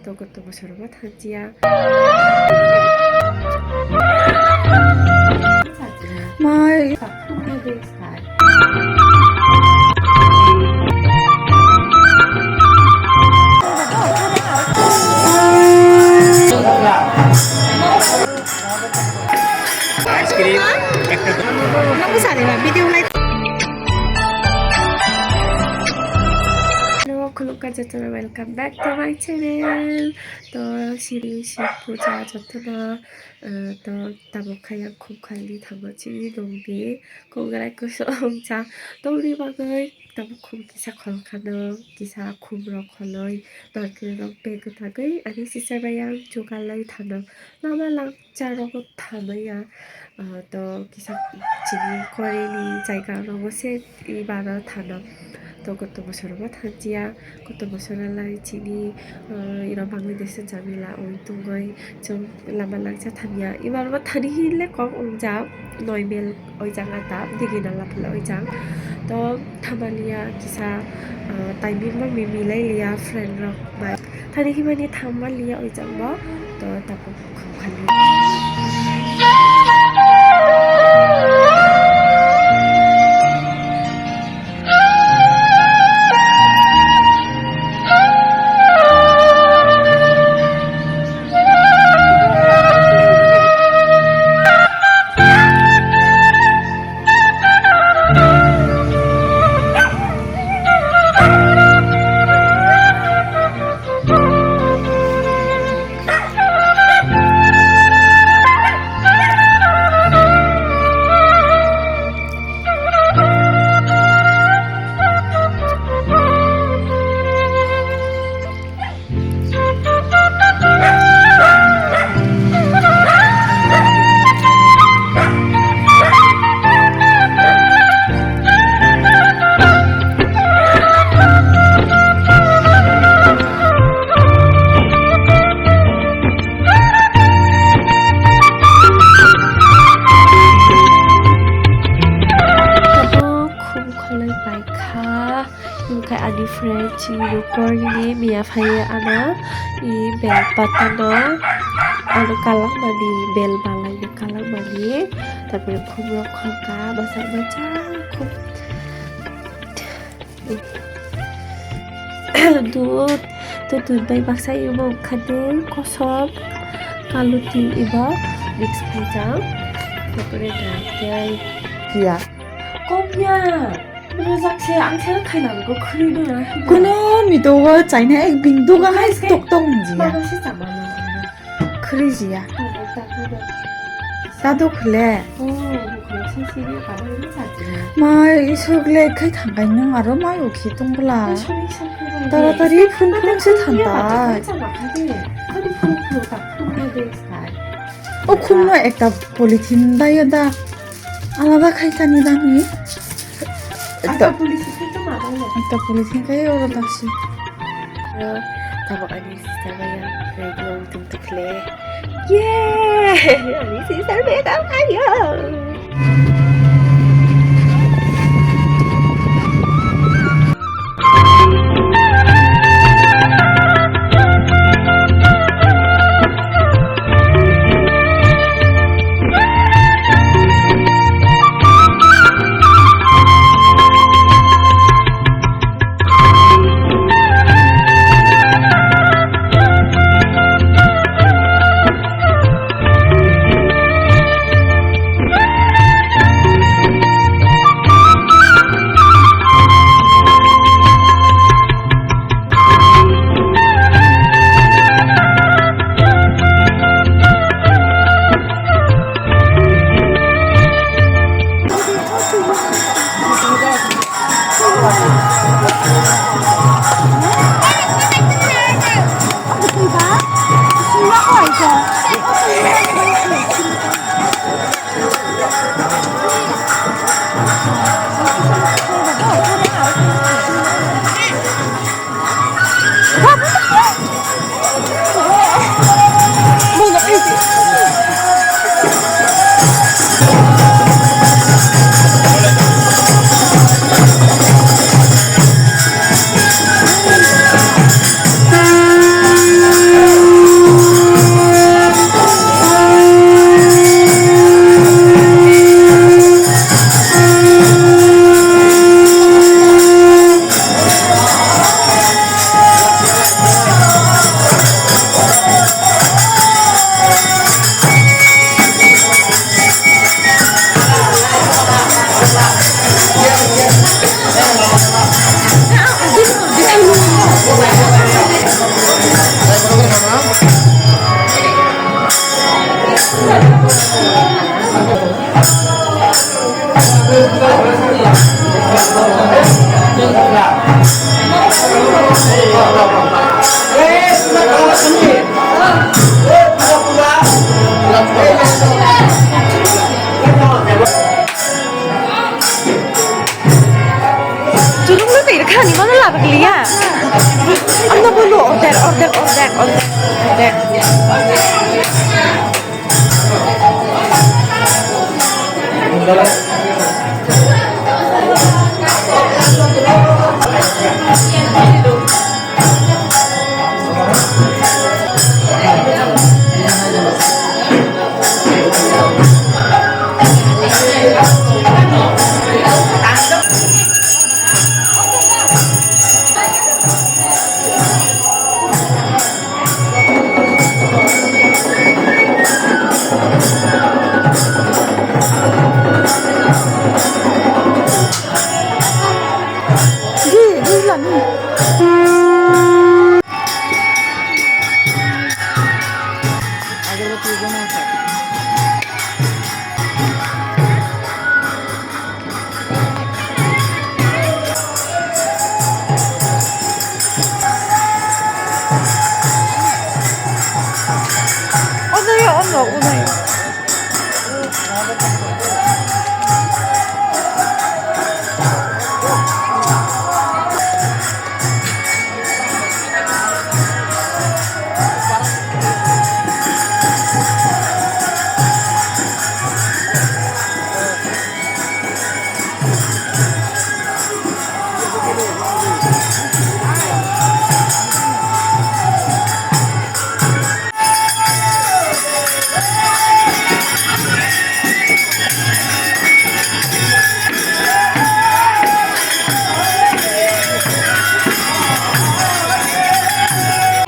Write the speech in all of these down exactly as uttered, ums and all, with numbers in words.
Togo togo soroba thangchiya. Mai. Ice cream. Hello, khulumkha jotono, welcome back to my channel. To siri si puja jotono, eh, to tabuk khaiyang khum khalni thangma chini nongdi. Kongrai kusu ongcha tongni bagwi tabuk khum kisa kholkhano, kisa khum rok kholoi, narikil rok bag gwtagwi ani sisa bayang chugalai thano. Lama lang Charogo thamaya, ah, to kisa chini koreni jaga rogo se ibaro thano. To koto bosorogo thangchiya, koto bosoralai chini, ah, iro Bangladesh jamila oi tongoi chwng lama langcha thangya. Ibarobo thani hinle kok wngjak noi mel oijak ata digi nala phela oijak. To thamaliya kisa, ah, timing bo mi milai liya friend rok bai. Thani himani thangma liya oijak bo. To tabuk khum khani. Abo khum kholai paikha. Hwnkhe ani friend chini nokni miya phaiwi ano i bel patano ano kalangmani, bel balaino kalangmani, tarpore khumrok khorka bwsai bwsai khum dud to dud bai baksa imo wngkha de kosom kaluti ebo mix khaijak, tarpore dai tei ya. Kom ya. Rojak se, ang se khaina go khri do na. Kuno mito go chaina ek binduk ga hai tok tok nji ya. Mama se chama na. Khri ji ya. Ta do khle. Oh, bu khri se se ni ka ba ni sa ji. Ma isuk le khai thang kai nang aro ma u khi tong bla. Taratari phun phun se thang ta. O khum no ekta polythene da ya da. Alada khai tani dani. Ekta police khai to mama no. Ekta police khai oro daksi. Tabuk ani sister bai ang ready ong tung tukle. Yay! Ani sister bai ang ayo.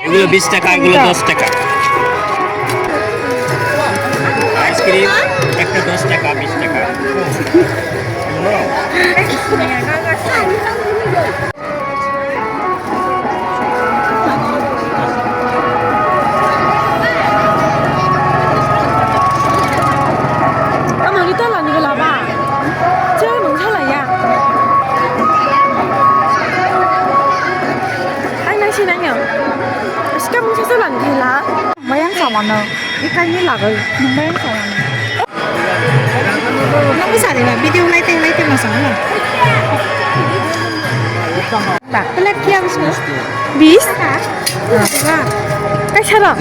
এগুলো বিশ টাকা, এগুলো দশ টাকা। আইসক্রিম একটা দশ টাকা, বিশ টাকা। Tamo ni tola ni bwla ba? Che mung thala ya. Ai nai si nai no. Ska mung sa lan di la. Mayang sa mano. Ikai ni lagai. Mayang sa mano. Nang bisa deh, video lai teh lai teh masang lah. Plate kya bish? Bish? Kaisa rok?